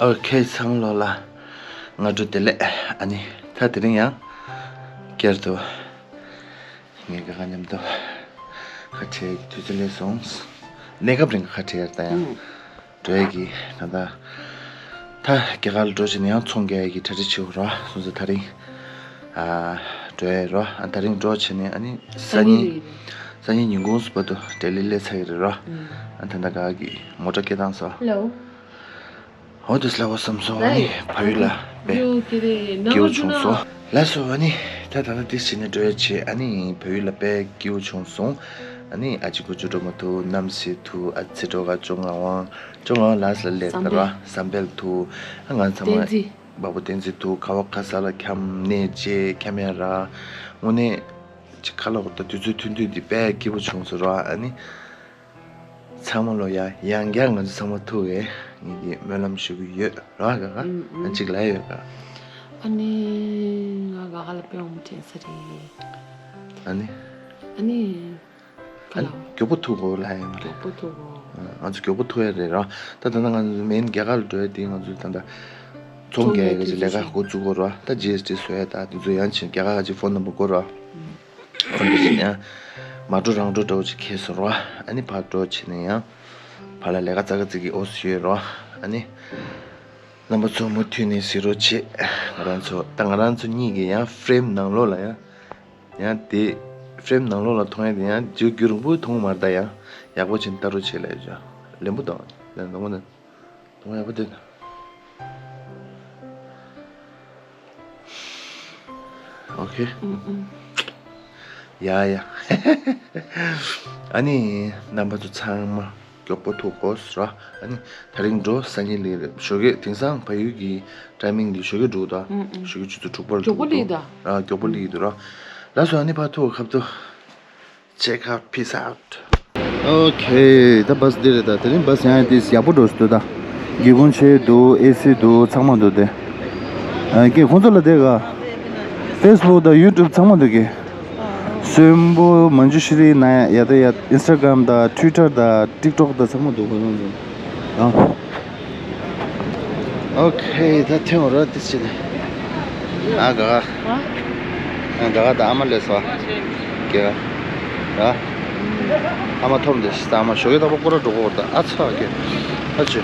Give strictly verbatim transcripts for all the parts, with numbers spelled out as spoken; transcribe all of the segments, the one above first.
ཨོ་ཁེ། ཚང་མ་ལོ་ལ་སྔ་དྲོ་བདེ་ལེགས། ཨ་ནི་ད་དེ་རིང་ཡང་བསྐྱར་དུ་ངའི་དགེ་རྒན་མཉམ་དུ་ཁ་བྲལ་གྱི་དུས་ཚོད་སླེབས་སོང་། གནས་སྐབས་རིང་གི་ཁ་བྲལ་ཡར་ད་ཡང་འགྲོ་ཡས་ཀྱི་ད་ལྟ་ད་རྒྱ་གར་ལ་འགྲོ་བྱས་ནས་ཡང་ཚོང་རྒྱག་ཡས་ཀྱི་གྲ་སྒྲིག་བྱེད་དགོས་ར་སོང་ཙང་། ད་རིང་ཨ་འགྲོ་ཡས་ར། ཨ་ད་རིང་འགྲོ་བྱས་ནས་ཨ་ནི་སང་ཉིན་སང་ཉིན་ཉིན་གུང་བར་དུ་ལྡི་ལི་སླེབས་ཚར་གྱི་རེད་ར། ཨ་ད་ལྟ་ག་གི་མོ་ཊ་སྐད་བཏང་སོང་། འོ་དེ་ལ་བསམ་སོང་། ཨ་ནི་བལ་ཡུལ་ལ་དཔེ་སྐྱིད་པོ་བྱུང་སོང་། ལགས་སོ། ཨ་ནི་ད་ད་ལྟ་དེ་བྱས་ནས་འགྲོ་ཡ་བྱས། ཨ་ནི་བལ་ཡུལ་ལ་དཔེ་སྐྱིད་པོ་བྱུང་སོང་། ཨ་ནི་ཨ་ཅེ་ཀོ་ཅོ་སྒྲོལ་མ་འདུག་རྣམ་སྲས་འདུག་ཨ་ཙི་ཀྲོ་ག་ཅོ་ངག་དབང་ཅོ་ངག་དབང་ལགས་ལ་ལས་ཀ་ར་བསམ་འཕེལ་འདུག་ཨ་ང་ཚང་མ་བསྟན་འཛིན། བ་བོ་བསྟན་འཛིན་འདུག་ཁ་བ་ཁ་ས་ལ་འཁྱམ་གནས་བཅས་འཁྱམ་ཡ་ར། དངོས་གནས་ཅིག་ཁ་ལོག་ད་དུས་ཚོད་ཐུང་ཐུང་འདི་དཔེ་སྐྱིད་པོ་བྱུང་སོང་ར། ཨ་ནི། ཚང་མ་ལོ་ཡ་ཡང་བསྐྱར་ང་ཚོ་ཚང་མ་ཐུག་གི་ངེད་ཀྱིས་སྨོན་ལམ་ཞུ་གི་ཡོད་ར། ག་ག་ཨ་ཅིག་ལ་ཡོད་ག་ཨ་ནི་ང་ག་ག་ལ་དཔེ་འོང་དྲན་ས་རེད། ཨ་ནི་ཨ་ནི་ག་ཨ་ལ་མགྱོགས་པོ་ཐུག་གོ་ལ་ཡ་མ་རེད། མགྱོགས་པོ་ཐུག་གོ་ང་ཚོ་མགྱོགས་པོ་ཐུག་ཡ་རེད་ར། ད་ད་ལྟ་ང་ཚོ་མིན་རྒྱ་གར་ལ་འགྲོ་ཡ་དེ་ང་ཚོ་ད་ལྟ་ཚོང་རྒྱག་ཡ་གི་ལས་ཀ་འགོ་བཙུགས་གོ་ར། ད་ཇི་ཨེས་ཊི་བཟོ་ཡ་ད་དེ་ཚོ་ཡང་ཕྱིན་རྒྱ་གར་ག་ཅིག་ཕོན་ནམ་བར་བསྐུར་ར། ཁོ་འདི་བཞིན་ཡང་མ་འགྲོ་རང་འགྲོ་འདྲ་བོ་ཅིག་ཁེལ་སོང་རོ། ཨ་ནི་ཕར་འགྲོ་བྱས་ནས་ཡང་ཕར་ལ་ལས་ཀ་ཙག་ཙིག་གི་འོ་སུ་ཡོད་རོ། ཨ་ནི་རྣམ་པ་ཚོ་མུ་མཐུད་ནས་གཟིགས་རོགས་བྱེད། ང་རང་ཚོ་ད་ང་རང་ཚོ་གཉིས་ཀྱི་ཡང་ཧྥེམ་ནང་ལོགས་ལ་ཡང་ཡང་དེ་ཧྥེམ་ནང་ལོགས་ལ་མཐོང་ཡ་དེ་ཡང་རྒྱུ་རྒྱུ་རིང་པོ་མཐོང་མ་རེད། ད་ཡང་ཡག་པོ་བྱས་ནས་ལྟ་རོགས་བྱེད་ལ་ཡོད་ཅོ། ལེན་པོ་དང་ལེན་དང་པོ་ནི། དུང་ཡག་པོ་འདུག་ཨོ་ཁེ། ཨུམ་ཨུམ། ཡ་ཡ། ཨ་ནི་རྣམ་པ་ཚོ་ཚང་མ་མགྱོགས་པོ་ཐུག་གོ་ར། ཨ་ནི་དེ་རིང་འགྲོ་སང་ཉིན་ལས་རེད། ཞོགས་ཀས་དེང་སང་བལ་ཡུལ་གྱི་ཊའི་མིང་འདི་ཞོགས་ཀས་འགྲོ་གི་འདུག་ཨུམ་ཨུམ། ཞོགས་ཀས་ཆུ་ཚོད་དྲུག་པར་མགྱོགས་པོ་འགྲོ་གི་འདུག་ལེགས་ད། ར་མགྱོགས་པོ་ལེགས་ཀྱི་འདུག་ར། ལགས་སོ། ཨ་ནི་ཕར་ཐུག་ཁབ་ཏུ། Check out, peace out. ཨོ་ཁེ། ད་བྷ་སི་འདི་རེད། ད་དེ་རིང་བྷ་སི་ཡང་དེ་ཡག་པོ་འགྲོ་སྲིད་འདུག་ད་སྒེའུ་ཁུང་ཕྱེ་འདུག་ཨེ་སི་འདུག་ཚང་མ་འདུག་དེ་ཨ་ཀྱེ་ཁོང་ཚོ་ལ་དེ་ག་ཕེ་སི་བུག་དང་ཡུ་ཊུབ་ཚང་མ་འདུག་གི་གསོན་པོ་མན་ཇུ་ཤི་རི་ན་ཡ་ད་ཡ་ཨིན་སི་ཊ་གྷ་རམ་དང་ཊུ་ཝི་ཊར་དང་ཊིག་ཊོག་དང་ཚང་མ་འདུག་ཁོང་ཚོ་ཨ། ཨོ་ཁེ། ད་ཐོན་འོང་ར་དེ་ཕྱིན་ནས། ཨ་ག་ག་ཨ་ག་ག་ད་ཨ་མ་སླེབས་སོང་། ག་ག་ཨ་མ་ཐོབ་འདི་ད་ཨ་མ་ཞོགས་ཀས་རྟག་པར་སྐོར་ར་འགྲོ་གི་ཡོད་རེད། ད་ཨ་ཚ་གི་ཨ་ཅེ།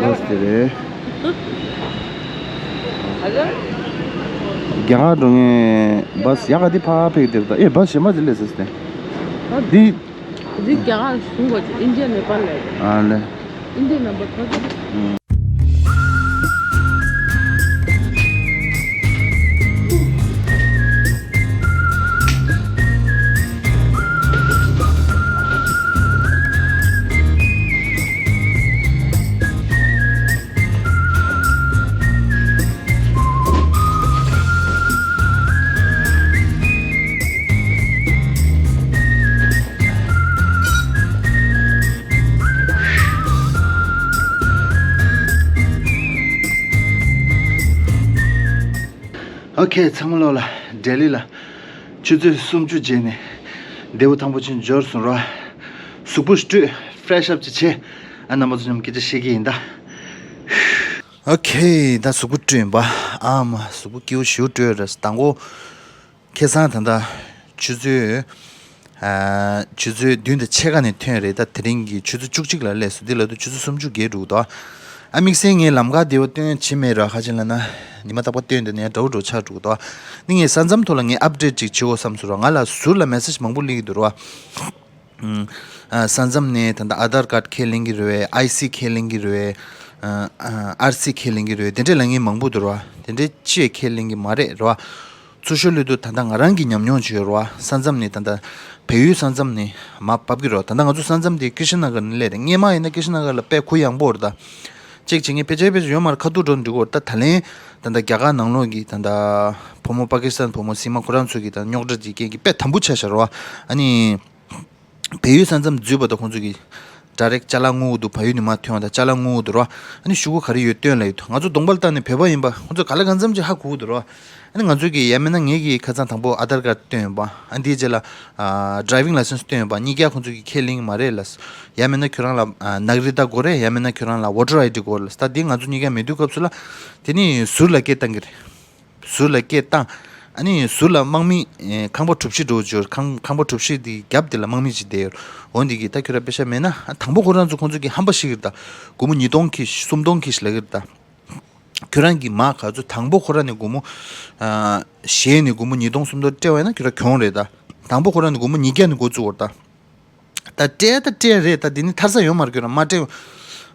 བྷ་སི་དེ་རེད། རྒྱ་གར་འགྲོ་མཁན་བྷ་སི་ཡག་ག་འདི་ཕར་ཕེབས་ཀྱི་རེད། ད་ཨེ་བྷ་སི་གཞན་པ་ཅིག་སླེབས་ཟེར་ཏེ། འདི། འདི་རྒྱ་གར་བཟུང་དགོས་ཀྱི། ཨིན་ཌི་ཡ་ནེ་པཱལ་ལ་ཡོད། ཨ་ལེ། ཨིན་ཌི་ཡ་ནམ་བར་ཐོག་ཏུ། ཨོ་ཁེ། ཚང་མ་ལོ་ལ་ལྡི་ལི་ལ་ཆུ་ཚོད་སུམ་ཅུ་རྗེས་ནས་བདེ་པོ་ཐང་པོ་ཅན་འབྱོར་སོང་རོ། གཟུགས་པོ་བཀྲུས་ཕེ་རེ་ཤི་ཨབ་ཅིག་བྱས། ཨ་རྣམ་པ་ཚོ་མཉམ་སྐད་ཆ་བཤད་ཀྱི་ཡིན་ད། ཨོ་ཁེ། ད་གཟུགས་པོ་བཀྲུས་ཡིན་པ། ཨ་མ་གཟུགས་པོ་སྐྱིད་པོ་ཞེ་པོ་བཀྲུས་རེད། དང་པོ་ཁ་སང་ད་ལྟ་ཆུ་ཚོད་ཨ་ཆུ་ཚོད་བདུན་དང་ཕྱེད་ཀ་ནས་ཐོན་རེད། ད་དེ་རིང་གི་ཆུ་ཚོད་བཅུ་གཅིག་ལ་སླེབས་སོང་། འདི་ལ་དུ་ཆུ་ཚོད་སུམ་ཅུ་བརྒལ་འགྲོ་གི་འདུག་ཨ་དམིགས་བསལ་ངས་ལམ་ཁ་བདེ་པོ་སྟོན་བྱེད་མེད་ར། ཁ་ཅིག་ལ་ན་ཉི་མ་རྟག་པར་སྟོན་དེ་ནས་འདྲ་བོ་འགྲོ་ཆགས་འགྲོ་གི་འདུག་ནི་ངས་ས་མཚམས་ཐོག་ལ་ངས་ཨབ་ཌེཊ་ཅིག་བྱེད་འོ་བསམ་སོང་ར། ང་ལ་ཟུར་ལ་མེ་སེ་ཇི་མང་པོ་སླེབས་ཀྱི་འདུག་ར། ཨ་ས་མཚམས་ནས་ད་ལྟ་ཨ་དྷར་ཀཱར་ཁས་ལེན་གྱི་རེད་བས། ཨའི་སི་ཁས་ལེན་གྱི་རེད་བས། ཨ་ཨ་ཨར་སི་ཁས་ལེན་གྱི་རེད་བས། དེ་འདྲས་ལབ་མཁན་མང་པོ་འདུག་ར། དེ་འདྲས་ཅི་ཡང་ཁས་ལེན་གྱི་མ་རེད་ར། ཚུར་ཤོར་སླེབས་དུས་ད་ལྟ་ང་རང་གི་ཉམས་མྱོང་ཅིག་ཡོད་ར། ས་མཚམས་ནས་ད་ལྟ་བལ་ཡུལ་ས་མཚམས་ནས་མར་བབས་ཀྱི་ར། ད་ལྟ་ང་ཚོ་ས་མཚམས་དེ་ཀི་ཤི་ན་གར་ནས་སླེབས་རེད། སྔོན་མ་ཡིན་ན་ཀི་ཤི་ན་གར་ལ་དཔེ་གུ་ཡངས་པོ་རེད་ད། ཅེག་བྱེད་མཁན་ཕལ་ཆེར་ཕལ་ཆེར་ཡོད་མ་རེད། ཁ་ཐུག་འགྲོ་འགྲིག་གོ་ད། ད་ལན་ད་ལྟ་རྒྱ་གར་ནང་ལོགས་ཀྱི་ད་ལྟ་བུ་མོ་པ་ཀི་སི་ཐན་བུ་མོ་སྲིང་མོ་ཁོ་རང་ཚོ་གི་ད་རྙོག་དྲ་དེ་རྐྱེན་གྱིས་དཔེ་དམ་པོ་ཆགས་ཤག་ར། ཨ་ནི། བལ་ཡུལ་ས་མཚམས་འཛུལ་བ་དང་ཁོང་ཚོ་གིས་ཌའི་རེག་ཅ་ལག་བསྔོག་གི་འདུག་བལ་ཡུལ་ནས་མར་ཐོན་པ་དང་ཅ་ལག་བསྔོག་གི་འདུག་ར། ཨ་ནི་ཤོག་གུ་ག་རེ་ཡོད་སྟོན་ལབ་ཀྱི་འདུག་ང་ཚོ་གདོང་པ་ལ་བལྟས་ནས་བོད་པ་ཡིན་པ་ཁོང་ཚོ་ག་ལེ་གང་འཚམ་ཅིག་ཧ་གོ་གི་འདུག་ར། ཨ་ནི་ང་ཚོ་གི་ཡང་མིན་ན་ངེད་ཀྱི་ཁ་སང་དང་པོ་ཨ་དར་ཀར་བཏོན་ཡོད་པ། ཨ་འདིའི་རྗེས་ལ་ཨ་driving license་བཏོན་ཡོད་པ། གཉིས་ཀ་ཁོང་ཚོ་གི་ཁས་ལེན་གྱི་མ་རེད་ལབ། ཡང་མིན་ན་ཁྱོད་རང་ལ་ཨ་ནག་རི་ད་དགོས་རེད། ཡང་མིན་ན་ཁྱོད་རང་ལ་voter ID དགོས་ལབ། ད་འདི་ང་ཚོ་གཉིས་ཀ་མེད་དུས་སྐབས་སུ་ལ་དེ་ནི་ཟུར་ལ་སྐད་བཏང་གི་རེད། ཟུར་ལ་སྐད་བཏང་། ཨ་ནི་ཟུར་ལ་དམག་མི་ཨེ་ཁང་པ་གྲུ་བཞི་འགྲོ་འབྱོར། ཁང་ཁང་པ་གྲུ་བཞི་དེའི་རྒྱབ་དེ་ལ་དམག་མི་ཅིག་བསྡད་ཡོད། འོ་འདི་གི་ད་ཁྱོད་རང་པེ་ཤ་མེད་ན། ཨ་དང་པོ་ཁོ་རང་ཚོ་ཁོང་ཚོ་གི་ཧམ་པ་ཤི་གི་རེད་ད། སྒོར་མོ་ཉིས་སྟོང་ཁེ་ཤི་སུམ་སྟོང་ཁེ་ཤི་ལབ་གི་རེད་ད། ཁྱོད་རང་གི་མ་ག་ཚོད་དང་པོ་ཁོ་རང་ནས་སྒོར་མོ་ཨ་གཞན་ནས་སྒོར་མོ་ཉིས་སྟོང་སུམ་སྟོང་སྤྲད་པ་ཡིན་ན་ཁྱོད་རང་གྱོང་རེད་ད། དང་པོ་ཁོ་རང་ནས་སྒོར་མོ་ཉིས་བརྒྱ་ནས་འགོ་བཙུགས་པ་རེད་ད། ད་སྤྲད་ད་སྤྲད་རེད་ད། འདི་ནི་ཐར་ས་ཡོད་མ་རེད། ཁྱོད་རང་མ་སྤྲད་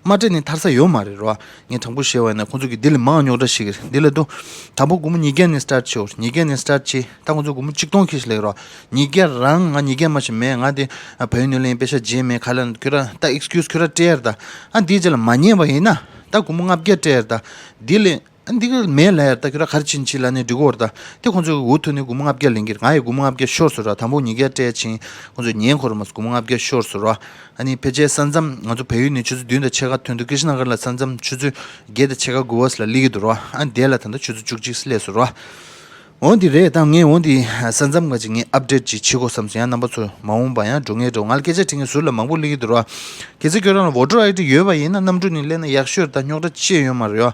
མ་སྤྲད་ནི་ཐར་ས་ཡོད་མ་རེད་རོ། ངས་དྲང་པོ་བཤད་པ་ཡིན་ན་ཁོང་ཚོ་གི་འདི་ལས་མང་རྙོག་དྲ་ཞིག་རེད། འདི་ལ་དུ་དང་པོ་སྒོར་མོ་ཉིས་བརྒྱ་ནས་སི་ཊར་ཊི་བྱེད་འོ། ཉིས་བརྒྱ་ནས་སི་ཊར་ཊི་བྱེད། ད་ཁོང་ཚོ་སྒོར་མོ་གཅིག་སྟོང་ཁེ་ཤི་ལབ་རོ། ཉིས་བརྒྱ་རང་ང་ཉིས་བརྒྱ་མ་ཞིག་མེད། ང་དེ་བལ་ཡུལ་ནས་ལེན་པེ་ཤ་རྗེས་མེད་ཁ་ལ། ཁྱོད་རང་ད་ཨེག་སི་ཀིའུ་སི་ཁྱོད་རང་སྤྲད་ཡར་ད། ཨ་འདིའི་རྗེས་ལ་མ་ཉན་པ་ཡིན་ན་ད་སྒོར་མོ་ལྔ་བརྒྱ་སྤྲད་ཡར་ད། འདི་ལས། ཨ་འདི་ག་མེད་ལབ་ཡར་ད། ཁྱོད་རང་ག་རེ་བྱེད་ནི་བྱེད་ལབ་ནས་འགྲིག་གོ་ར་ད། དེ་ཁོང་ཚོས་འུ་ཐུག་ནས་སྒོར་མོ་ལྔ་བརྒྱ་ལེན་གྱི་རེད། ང་ཡི་སྒོར་མོ་ལྔ་བརྒྱ་ཤོར་སོང་ར། དང་པོ་ཉིས་བརྒྱ་སྤྲད་ཕྱིན་ཁོང་ཚོས་ཉན་ཁོ་ར་མ་སོང་། སྒོར་མོ་ལྔ་བརྒྱ་ཤོར་སོང་ར། ཨ་ནི་ཕལ་ཆེར་ས་མཚམས་ང་ཚོ་བལ་ཡུལ་ནས་ཆུ་ཚོད་བདུན་དང་ཕྱེད་ཀ་ཐོན་དུས་ཀི་ཤི་ན་གར་ལ་ས་མཚམས་ཆུ་ཚོད་བརྒྱད་དང་ཕྱེད་ཀ་དགུ་པ་ལ་སླེབས་ཀྱི་འདུག་ར། ཨ་དེ་ལ་ད་ལྟ་ཆུ་ཚོད་བཅུ་གཅིག་སླེབས་སོང་ར། འོ་འདི་རེད། ད་ངས་འོ་འདི་ས་མཚམས་ཁ་ཅིག་ངས་ཨབ་ཌེཊ་ཅིག་བྱེད་དགོས་བསམ་སོང་། ཡང་རྣམ་པ་ཚོ་མ་འོངས་པ་ཡང་འགྲོ་ངེས་འགྲོ། ང་ལ་སྐད་ཆ་དྲི་མཁན་ཟུར་ལ་མང་པོ་སླེབས་ཀྱི་འདུག་ར། གལ་སྲིད་ཁྱོད་རང་ལ་བྷོ་ཊར་ཨའི་ཌི་ཡོད་པ་ཡིན་ན་གནམ་གྲུ་ནས་སླེབས་ན་ཡག་ཤོས་རེད། ད་རྙོག་དྲ་ཅི་ཡང་ཡོད་མ་རེད་ཡ།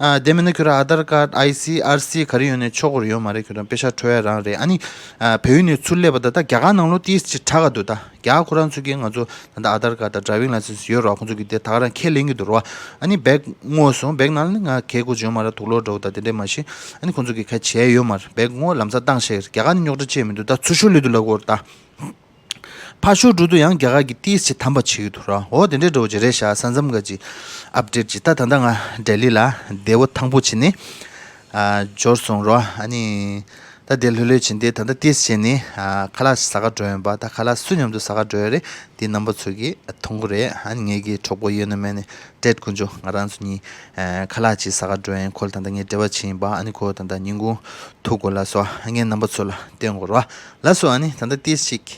ཨ་དེ་མིན་ན་ཁྱོད་རང་ཨ་དྷར་ཀར་ཨའི་སི་ཨར་སི་ག་རེ་ཡོད་ནའི་ཆོག་གི་ཡོད་མ་རེད། ཁྱོད་རང་པེ་ཤ་འཕྲོད་ཡ་རང་རེད། ཨ་ནི་ཨ་བལ་ཡུལ་ནས་ཚུར་སླེབས་པ་ད་ལྟ་རྒྱ་གར་ནང་ལོགས་ཏོག་ཙམ་ཅིག་དྲག་ག་འདུག་ད་རྒྱ་གར་ཁོ་རང་ཚོ་གིས་ང་ཚོ་ད་ལྟ་ཨ་དྷར་ཀར་དང་ཌ་རའི་ཝིང་ལའི་སེན་སི་ཡོད་རེད་བ། ཁོང་ཚོ་གིས་དེ་ད་ག་རང་ཁས་ལེན་གྱི་འདུག་རེད་བ། ཨ་ནི་བེག་སྔོག་སོང་། བེག་ནང་ལ་ནི་ང་གད་ཁུག་ཅིག་ཡོད་མ་རེད། དུག་ལོག་འདྲ་བོ་ད་དེ་འདྲས་མ་གཞི། ཨ་ནི་ཁོང་ཚོ་གིས་ག་བྱས་ཡོད་མ་རེད། བེག་སྔོག་ལམ་སང་བཏང་བཞག་རེད། རྒྱ་གར་ནས་རྙོག་དྲ་ཅི་ཡང་མི་འདུག་ད་ཚུར་ཤོག་སླེབས་འདུག་ལབ་ཀྱི་ཡོད་རེད་ད། ཕར་ཞོག་འགྲོ་དུས་ཡང་རྒྱ་གར་གྱིས་ཏོག་ཙམ་དམ་པ་བྱེད་ཀྱི་འདུག་ར། འོ་དེ་འདྲའི་འདྲ་བོ་ཅིག་རེད་ཤག་ས་མཚམས་ཁ་ཅིག་ཨབ་ཌེཊ་ཅིག་ད་ད་ལྟ་ང་ལྡི་ལི་ལ་བདེ་པོ་ཐང་པོ་བྱས་ནས་ཨ་འབྱོར་སོང་ར། ཨ་ནི་ད་དེ་ལྷོད་ལྷོད་བྱས་ནས་ད་ད་ལྟ་ཏོག་ཙམ་བྱས་ནས་ཨ་ཁ་ལག་ཟ་ག་འགྲོ་ཡིན་པ། ད་ཁ་ལག་སུ་མཉམ་དུ་ཟ་ག་འགྲོ་ཡ་རེད། དེ་རྣམ་པ་ཚོ་གིས་མཐོང་གི་རེད། ཨ་ནི་ངེད་ཀྱི་གྲོགས་པོ་ཡོད་ན་མེད་ན་ཏྲེད་དཀོན་མཆོག་ང་རང་ཚོ་གཉིས་ཨ་ཁ་ལག་ཅིག་ཟ་ག་འགྲོ་ཡིན། ཁོ་ལ་ད་ལྟ་ངས་འབྲེལ་བ་བྱས་ཡིན་པ། ཨ་ནི་ཁོ་ད་ལྟ་ཉིན་གུང་ཐུག་དགོས་ལབ་སོང་། ངས་རྣམ་པ་ཚོ་ལ་སྟོན་དགོས་ར། ལགས་སོ། ཨ་ནི་ད་ལྟ་ཏོག་ཙམ་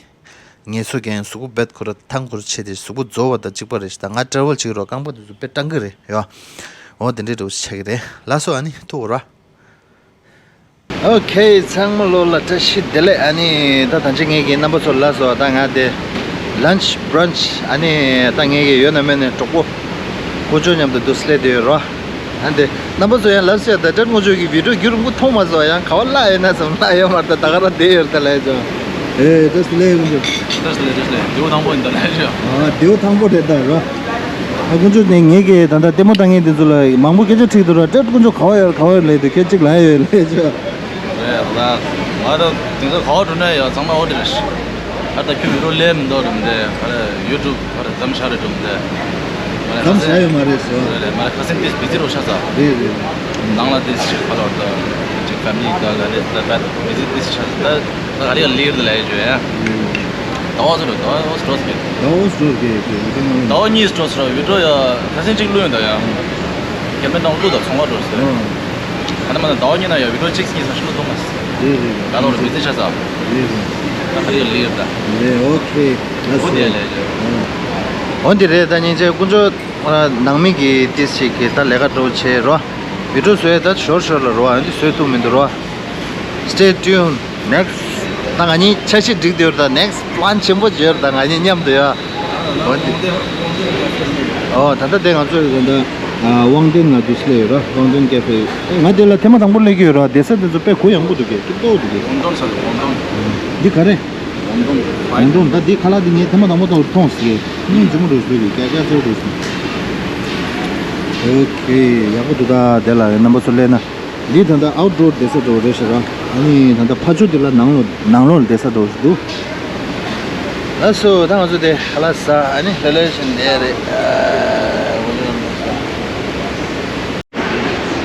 ངལ་གསོ་རྒྱག་ཡིན། གཟུགས་པོ་རྦད་ཁོ་ར་ཐང་ཁོ་ར་ཆད་དེ་གཟུགས་པོ་རྫོགས་པ་དང་གཅིག་པ་རེད་ཤག་ད་ང་ཊ་རེ་ཝལ་བྱེད་ཀྱི་རོགས། རྐང་པ་དེ་ཚོ་དཔེ་སྐྲངས་ཀྱི་རེད་ཡ། འོ་དེ་འདྲའི་འདྲ་བོ་ཆགས་ཀྱི་རེད། ལགས་སོ། ཨ་ནི་ཐུག་གོ་ར། ཨོ་ཁེ། ཚང་མ་ལོ་ལ་བཀྲ་ཤིས་བདེ་ལེགས། ཨ་ནི་ད་ད་ཅི་ངེད་ཀྱི་རྣམ་པ་ཚོ་ལ་སོ། ད་ང་དེ་lunch brunch ཨ་ནི་ད་ངེད་ཀྱི་ཡོད་ན་མེད་ན་གྲོགས་པོ་དཀོན་མཆོག་མཉམ་དུ་འདུག་སེ་སླེབས་བསྡད་ཡོད་རོ། ཨ་འདི་རྣམ་པ་ཚོ་ཡང་ལབ་ཤག་ད་ཏྲེད་དཀོན་མཆོག་གི་བི་ཌིའོ་བརྒྱུད་རིང་པོ་མཐོང་མ་སོང་། ཡང་ག་བ་བརླག་ཡོད་ན་བསམ། བརླག་ཡོད་མ་རེད། ད་ད་ག་རང་བསྡད་ཡོད་རེད། ད་ལས་ཅོ། ཨེ་བཀྲ་ཤིས་བདེ་ལེགས། དཀོན་མཆོག་བཀྲ་ཤིས་བདེ་ལེགས། བདེ་པོ་ཐང་པོ་ཡིན་ད་ལས་ཅོ། ཨ་བདེ་པོ་ཐང་པོ་རེད་ད་རོ། ཨ་དཀོན་མཆོག་ནས་ངེད་ཀྱི་ད་ལྟ་ལྟད་མོ་ལྟ་མཁན་དེ་ཚོ་ལ་མང་པོ་སྐད་ཆ་དྲིས་འདུག་ར། ཏྲེད་དཀོན་མཆོག་ག་བ་ཡོད་ག་བ་ཡོད་ལབ་དུས་སྐད་ཅིག་ལབ་ཡོད་ལབ་ཅོ། རེད་ལ། ང་ད་དེང་སང་ག་བ་འགྲོ་ན་ཡང་ཚང་མ་འོ་དེ་རེད། ཨ་ད་ཁྱོད་བི་ཌིའོ་ལས་མི་འདུག་རེད་མི་འདུག་ཨ་ད་ཡུ་ཊུབ་ཨ་ད་མཚམས་བཞག་རེད་འགྲོ་མི་འདུག་མཚམས་བཞག་ཡོད་མ་རེད་ཟེར། རེད་རེད། མ་རེད། ཁ་སང་ཏིས་བི་ཛི་རུ་ཆགས་ཚར། རེད་རེད། ནང་ལ་ཏིས་ཞིག་ཁ་ལོར་དང་ཅིག་ཕེ་མི་ལི་དང་ལ་ལས་ད་ད་བི་ཛི་ཏིས་ཆགས་ད་ད་ག་རེ་ཡང་ལིར་ད་ལས་ཡོད་ཡ། ཟླ་བ་ཚོ་རེད། ཟླ་བ་འོ་སི་ཏྲོ་སི་ཀེ། ཟླ་བ་འོ་སི་ཏྲོ་སི་ཀེ་ཀེ་ཡོད་ཀྱང་ང་ལ། ཟླ་བ་གཉིས་སི་ཏྲོ་སི་ར་བི་ཌིའོ་ཡ་ཁ་སང་གཅིག་བླུགས་ཡོད་ད་ཡ། ཁྱེད་མེད་དང་བླུགས་ད་ཚོང་བ་འགྲོ་ཟེར། ཨ་ད་ནི་མ་ན་ཟླ་བ་གཉིས་ན་ཡ་བི་ཌིའོ་གཅིག་གཉིས་ས་ཤི་བླུགས་ཐོག་མ་ཟེར། རེད་རེད་རེད། ད་ལོ་ར་བི་ཛི་ཆགས་ཚར། རེད་རེད། ད་ག་རེ་ཡང་ལིར་ད། རེད། ཨོ་ཁེ། ལགས་སོ། འོ་དེ་ལས་ཡ། འོ་འདི་རེད། ད་སྙིང་རྗེ་དཀོན་མཆོག་ཨ་ནང་མི་གི་ཏིས་ཞིག་གི་ད་ལས་ཀ་འགྲོ་བྱེད་རོ། བི་ཌིའོ་བཟོས་ད་ཞོར་ཞོར་ལ་རོ། ཨ་འདི་བཟོས་ཐུབ་མི་འདུག་རོ། Stay tuned next. ད་ང་གཉིས་འཆར་གཞི་སྒྲིག་བསྡད་ཡོད་རེད། ད་next plan ཆེན་པོ་ཅིག་ཡོད་རེད། ད་ང་གཉིས་མཉམ་དུ་ཡ། འོ་འདི། ཨོ་ད་ལྟ་དེ་ང་ཚོ་ད་ལྟ་ཨ་དབང་ལྡན་ལ་འདུག་སེ་སླེབས་ཡོད་རོ། དབང་ལྡན་ཀེ་ཧྥེ། ང་དེ་ལ་ཐེངས་མ་དང་པོ་སླེབས་ཀྱི་ཡོད་རོ། བསྡད་ས་དེ་ཚོ་དཔེ་གུ་ཡངས་པོ་འདུག་གས། སྐྱིད་པོ་འདུག་གས། ཝོང་ཏོན་ས་རེད། ཝོང་ཏོན། འདི་ག་རེ། ཝོང་ཏོན། ཝོང་ཏོན། ད་འདི་ཁ་ལག་འདི་ངས་ཐེངས་མ་དང་པོ་ཐོག་མཐོང་ཟེར། སྙིང་རྗེ་མོ་འདུག་ཟེར་གི། ཀྱ་ཀྱ་ཚོ་འདུག་ཟེར། ཨོ་ཁེ། ཡག་པོ་འདུག་ད་དེ་ལ་རྣམ་པ་ཚོ་སླེབས་ན། འདི་ད་ལྟ་ཨའུཊ་ཌོར་བསྡད་ས་འདྲ་བོ་རེད་ཤག་ར། ཨ་ནི་ད་ལྟ་ཕར་ཕྱོགས་འདི་ལ་ནང་ལོགས་ནང་ལོགས་ལ་བསྡད་ས་འདྲ་བོ་ཞིག་འདུག་ལགས་སོ། ད་ང་ཚོ་དེ་ཁ་ལག་ཟ། ཨ་ནི་ལྷོད་ལྷོད་བྱས་བསྡད་རེད།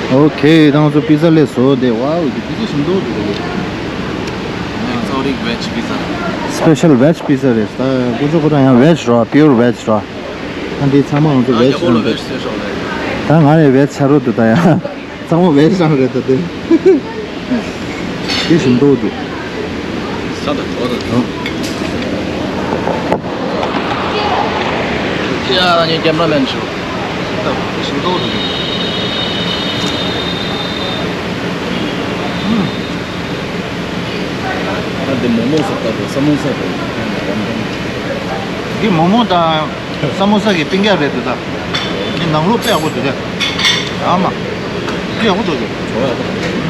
ཨོ་ཁེ། ད་ང་ཚོ་པི་ཛ་སླེབས་སོང་། དེ་ཝའོ་དེ་པི་ཛ་ཞིམ་འདུག་འདུག་གས། Exotic veg pizza. Special veg pizza རེད། ད་ཀུ་ཅོ་ཁོ་རང་ཡང་veg ར། pure veg ར། ཨ་འདི་ཚང་མ་ང་ཚོ་veg ར་འདུག་ད་ང་རེ་veg ཆ་རོགས་འདུག་ད་ཡང་། ཚང་མ་བས་ཤང་རེད་ད་དེ། དེ་བཞིན་མདོག་འདུག་ས་དང་གྲོགས་དང་གྲོགས། ཡ་ངའི་ཀེམ་ར་མེན་ཞུ། དེ་བཞིན་མདོག་འདུག་མོག་མོག་ཟེར་ལྟ་བུ་ས་མོ་ས་རེད། འདི་མོག་མོག་དང་ས་མོ་ས་གི་སྤུན་ཀྱག་རེད་འདུག་ད། འདི་ནང་ལོགས་དཔེ་ཡག་པོ་འདུག་ད། ཨ་མ། འདི་ཡག་པོ་འདུག་གི། བྲོ་བ་ཡག་པོ་འདུག།